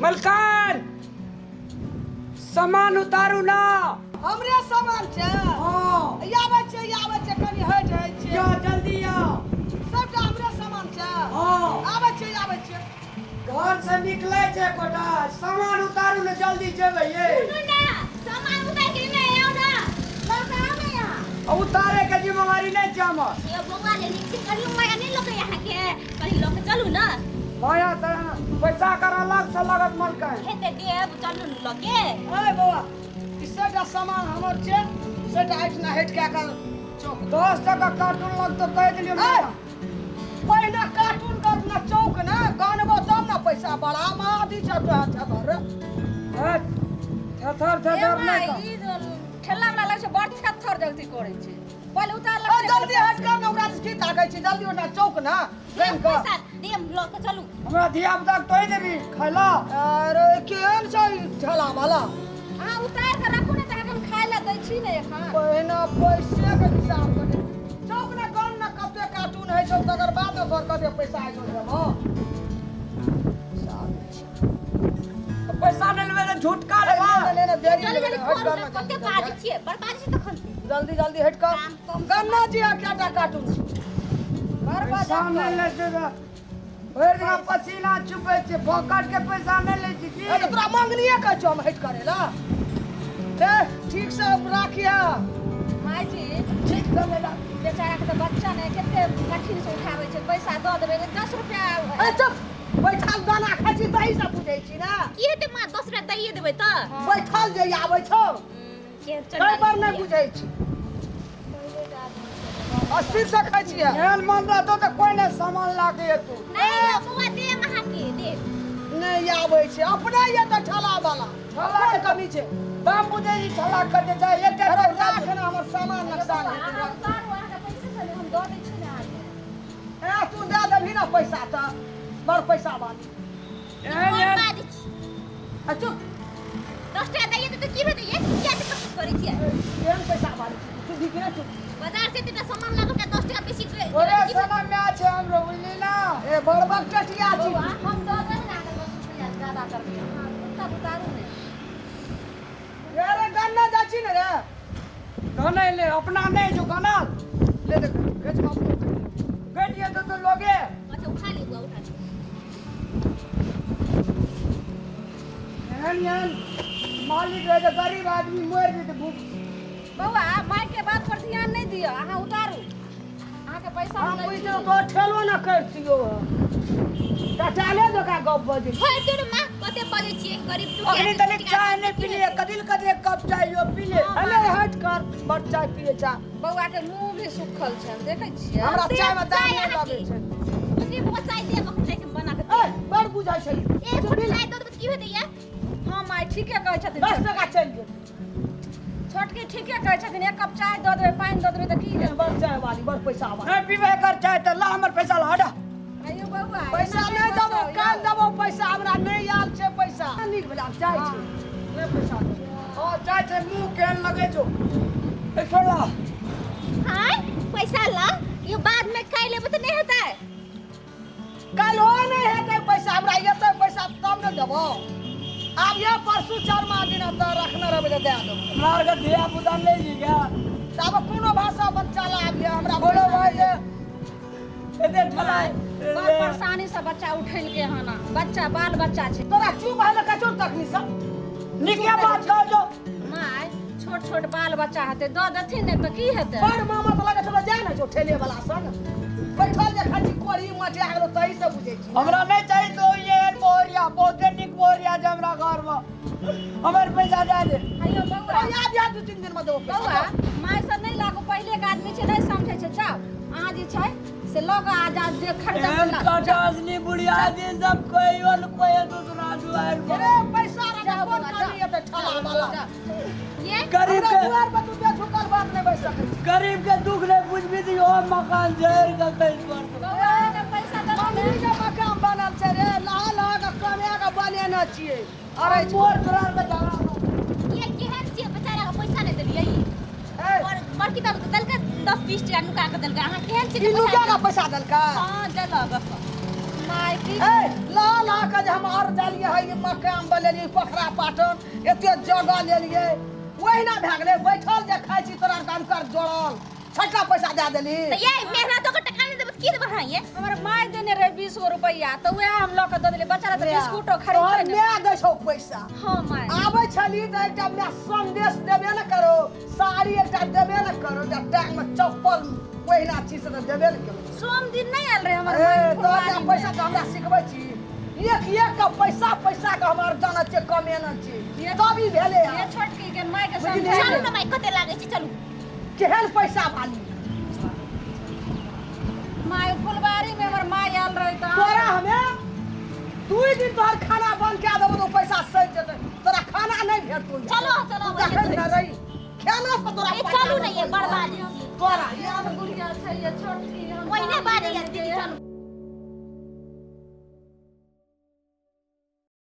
मलकान, सामान उतारू ना। हमरे सामान छै? हाँ। आबै छै, आबै छै, कनि हटि जाइ छै। या जल्दी या। सबटा हमरे सामान छै? हाँ। आबै छै, आबै छै। घर से निकले छै कोटा, सामान उतारू ने, जल्दी जेबै ये। सुनू ना, सामान उतार के नहि आउ ना, लऽ कऽ आउ ने यहाँ। आ उतारे के जिम्मेवारी नहि छै हमर। यो बौआ ले नीक से करियो, माया नहि लऽ के अहाँके कहीं लऽ के चलू ना। माया तऽ पैसा कर अलग से लगत मलकान। हेतै देब, चलू ने लऽ के। अरे बौआ, ई सबटा सामान हमर छै, सबटा एहिठिना हटि कए कऽ चौक। 10 टका कार्टून लगतो, कहि देलियौ। ए, पहिने कार्टून कर ना, चौक ने गानबो तब ने पैसा। बड़ा मादी छ तोरा छतर रे। थेथर थेथर नहि कर। ई ठेला वाला लगै छै बड़ थेथर जल्दी करै छै। पहिले उतार। ए, जल्दी हट कर ने, ओकरा से की ताकै छी? जल्दी ओना चौक ने देब गानि कऽ। पैसा देब, लऽ के चलू। हमरा धिया पुता के तोहि देबी खाय ला। अरे, केहन छै ई ठेला वाला? अहाँ उतार के राखू ने, तऽ हम खाय लए दै छी ने एखन। पहिने पैसे के हिसाब करी। चौक ने गन ने, कते कार्टून होइ छौ, तकर बाद ने तोहर कते पैसा होइ छौ देबो। पैसा नहि लेबै तऽ झूठका लेबै। ले ले, देरी। जल्दी जल्दी हट करू कर ने, ने, कते जल्दी, बाजै छियै, बड़ बाजै छियै तखन से। जल्दी जल्दी हट कर। काम कम। गन्ना जी आ क्या कार्टून छै? बड़ पैसा नहि लै छै तऽ भरि दिना पसीना चुबै छै, फोकट के पैसा नहि लै छै की? ए, तऽ तोरा मंगनिए कहै छौ हम हटि करे ला। ए, ठीक से राखिहे। माय जी। ठीक से ले ला। बेचारा के तऽ बच्चा नहि, कते कठिन से उठाबै छै। पैसा दऽ देबै, 10 रुपया। ए चुप, बैठल दाना खाइ छी तही से बुझै छी ने। की हेतै माँ, 10 रुपया दैये देबै तऽ। बैठल जे आबै छौ के तै पर नहि बुझै छी, अस्थिर से खाइ छियै। एहन मन रहतो तऽ कोइ नहि सामान ला के एतौ। नहि यौ बौआ, देब अहाँके, देब। नहि आबै छै अपने ये तऽ ठेला वाला। ठेला कोन कमी छै? दाम बुझै छी ठेला कते छै एक। अरे राख ने, हमर सामान नुकसान हेतै। अहाँ उतारू, अहाँके पैसा छलै, हम दऽ दै छी ने अहाँके। ए, तू दए देबही ने पैसा तऽ बड़ पैसा वाली। एहन कोन एहन बाजै छी? आ चुप। 10 टाका दैये देतै, की भेटै ये? किया एते कष्ट करै छियै? केहन पैसा वाली छी तू? भी के चुप। बाजार से एतेटा सामान लागल के 10 टाका बेसी ओरे की भेटै? सोना माय छै हमरो, बुझली ना? ए, बड़ बकटटिया छी। बौआ, हम दऽ देब ने अहाँके, 10 रुपया ज्यादा करबै अहाँ, उतारू, उतारू ने। रे रे, गन्ना जाइ छी ने रे। गाना ले अपना नहीं जो गाना। ले देख, भेज बाबू। गटिया तो तो लोगे। अच्छा, उठा लियौ बौआ, उठा लियौ। एहन एहन मालिक रहे तऽ गरीब आदमी मरि जेतै भूख। बौआ, माय के बात पर ध्यान नहि दिअ, अहाँ उतारू, अहाँके पैसा हम हम दै बुझि छी। तो ठेलो न करतियो, टटाले जकाँ गप बजै छी। छोड़ि दियौ ने माँ, कते बजै छियै गरीब दुखिया अखनी छै, तनिक टका चाय नहि की पीलियै, हेतै? कदिल कदिल एक कप चाय यो पी ले। अरे हट कर, बड़ चाय पिए चा। बौआ के मुंह भी सुखल छै, देखै छियै। हमरा देब चाय में दाम चाय नहि अहाँके। लगै छै। अखनी बौआ चाय देब, अखन चाय हम बना के ए, देब। बड़ बुझै छै। एक घूंट चाय दऽ देबै तऽ की हेतै ये? हँ माय, ठीके कहै छथिन। 10 टका चलि गेल। छोटकी ठीके कहै छथिन, एक कप चाय दऽ देबै, पानि दऽ देबै तऽ की हेतै? बड़ चाय वाली, बड़ पैसा वाली। नहि पीबै एकर चाय तऽ ला हमर पैसा ला, हटा। आइयो बौआ, पैसा एना नहि देबो। बचाउ, काल्हि यौ। देबो पैसा, हमरा नहि आयल छै पैसा। नीक भेल, आब चाय छै नहि पैसा देबो। हँ, चाय छै, मुँह केहन लगै छौ? ए छोड़ा। हाय, पैसा ला यो, बाद में खाइ लेबै तऽ नहि हेतै? काल्हि हो नहि हेतै पैसा, हमरा एतै पैसा तब ने देबो। आब ये परसू चारि दिन तऽ रखने रहबै तऽ दए देबो। हमरा आरके धिया पुता नहि जी गया। तऽ आब कोनो भाषा बच्चा ला आब ये हमरा बोलो पैसा भाई नहि। जे एते ठेला। बड़ परेशानी से बच्चा उठेलकै हन, बच्चा बाल बच्चा छै। तोरा चुप भए कचो तखनी सब। नीके बात कह जो। माय, छोट छोट बाल बच्चा हेतै, दऽ देथिन ने तऽ की हेतै? बड़ मामा तऽ लगै छौ, जाय ने छौ ठेले वाला संग बैठल जे खाइ छी, कोरी मटिया गेलो, तही से बुझै छी। हमरा नहि चाही तो ये बोरिया, बहुते नीक बोरिया छै हमरा घर में, हमर पैसा दे दे। आइयो बौआ। आब या 2-3 दिन में देबो पैसा। बौआ, माय से नहि लागू, पहिले के आदमी छै, नहि समझै छै। जाउ, अहाँ जे छै से लऽ कऽ आ जा, जे खरीदब एहन से लऽ जाउ। कटासनी बुढ़िया दिन सब कोई और कोई दूसरा दुआर पर। अरे पैसा रखा। जाओ कोन बौआ, कमी जाओ। एतै ठेला वाला? जाउ। ये गरीब हमरा के दुआर पर तू बेझुकल बात नहि बाजि सकै छी। गरीब के दुख नहीं बुझबी तो यो मकान जहर का कहीं पर। बौआ, अहाँके पैसा दऽ मम्मी देबै। के मकान बनल छै रे, लहा लहा के कमाए के बनेने छियै। अरे मोर तोरा के जाना। ये केहन छियै, बेचारा के पैसा नहि देलियै? ए, और बड़की तऽ देलकै, 10-20 टाका नुका के देलकै। अहाँ केहन छियै ई जे नुका पैसा के पैसा देलकै? हँ, देलक। माय की ए ला ला के जे हम और जालिए है ई मकान बनेलियै पोखरा पाटन एते जगह लेलियै ओहिना भए गेलै बैठल जे खाइ छी तोरा काम कर जोड़ल छठा पैसा दए देली तऽ ये मेहनत के टका नहि देबै तऽ की देबै अहाँ ये हमर माय देने रहे 20 गो रुपैआ तऽ वएह हम लऽ कऽ दऽ देलियै बच्चा तऽ बिस्कुटो तोहर खरीद माय दै छौ पैसा हँ माय आबै छली तऽ एकटा माय संदेश देबे ने करो साड़ी एकटा देबे ने करो एकटा टांग में चप्पल ओहिना चीज तऽ देबे ने करो सोम दिन नहि आयल रहे हमर ए माय तोहर फुलबाड़ी पैसा तऽ हमरा सिखबै छी एक एक के पैसा पैसा के हम आर जानै छियै कमेने छी तब ई भेलै में। ये छोटकी के माय के बुझलियै? समझाइ चलू ने माय कते लागै छै चलू केहन पैसा वाली माय फुलबाड़ी में हमर माय आयल रहे तऽ तोरा हमे दुई दिन तोहर खाना बंद कए देबो तो पैसा सधि जेतै तोरा खाना नहि भेटतौ चलो, चलो, तू देखैत ने रही खाना से तोरा ए, पैसा चलू ने ये देबो। बर्बादी छी तोरा ये गुड़िया छै ये छोटकी हम ओहिने बात